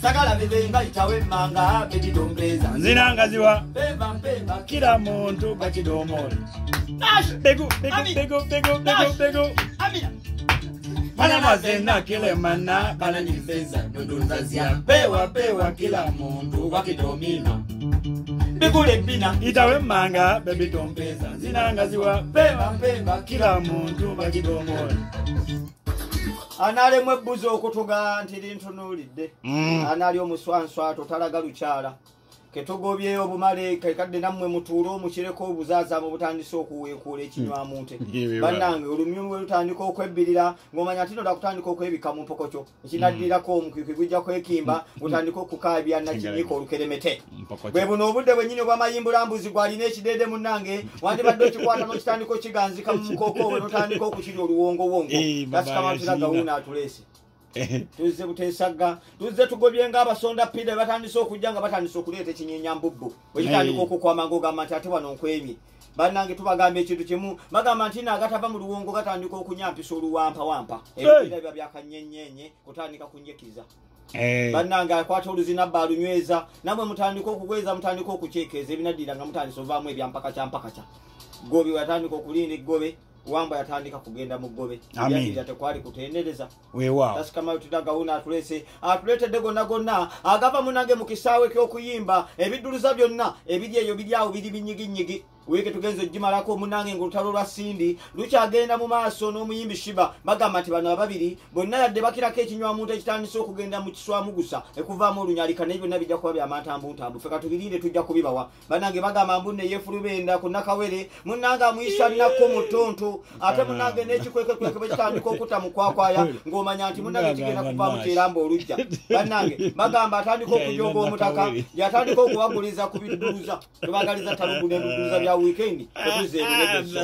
Sagala bibenga itawe manga bebidombeza nzinanga ziwa pemba mpemba kila muntu bakidomole begu begu begu begu begu begu amina bana mazena kile mana bana nifeza ndundazia pewa pewa kila muntu wakidomina bigule bina itawe manga bebidombeza nzinanga ziwa pemba mpemba kila muntu bakidomole. Analemwe ebbuzi okutuga nti lintunuulidde anali omuswanswa totalaga lukyala ketugobyeyo obumale kadde nammwe mutuule omukireko obuzaazamu obutandise okuweekuula ekinywamu nte. Bannange olumyu lwe lutandika okwebbirira ng'omanya nti noda kutandika okwebika mu mpokokyo ekinaddirirako omukwikwi gujja kwekimba gutandika okukaabya nakinyika olukeremete. Bwe buno obudde bwennyini obw'amayimbulambuzi gwalina ekideede munnange wandibadde okikwata n'okitandika okiganzika mu mukooko we n'otandika okukirya oluwongowongo. Tasikamatira gawuuna atuleese. Tuzze buteesagga tuzze tugobye ng'abasonda pida batandise okujja nga batandise okuleeta ekinyenyambubbu bwe kitandika okukwama ng'ogamba nti ate wano nkwemye. Bannange tubagamba ekintu kimu, bagamba nti naagatava mu luwongo gatandika okunyampisa oluwampawampa ebipiira biba byakanyenyenye kutandika kunyekiza. Bannange akwata oluzinabba alunyweza nammwe mutandika okugweza mutandika okukyekeeza ebinaddira nga mutandise ovaamu ebyampakakyampakakya. Gobi watandika okulinda eggobe wamba yatandika kugenda mu ggobe yaddira tekwali kutendereza. Tasikamatutagawuna atulese atuleetedde gonna gonna agava munange mu kisaawe ky'okuyimba ebidduluza byonna ebiri eyo biri awo biri binyiginyigi. Wiiki tugenze ogimalako munange ng'olutalo lwa Cindy lukyagenda mu maaso n'omuyimbi Shiba. Bagamba nti bano ababiri bonna yadde bakirako ekinywamuntu ekitandise okugenda mu kiswamugusa ekuvaamu olunyalika naye byonna bijja kuba byamantambuntambbu ffe katubirinde tujja kubibawa. Bannange bagamba mbu nne yeefulubenda ku Nakawere munnange amuyisa nnako mu ttonto ate munnange n'ekikwekekweke bwe kitandika okutta mu kwakwaya ng'omanya nti munnange kigenda kuvaamu kyeramba olujja. Bannange bagamba atandika okujooga omutaka yatandika okubaguliza ku bidduluza tubagaliza talugu n'ebidduluza bya weekend otuze ebinegeso.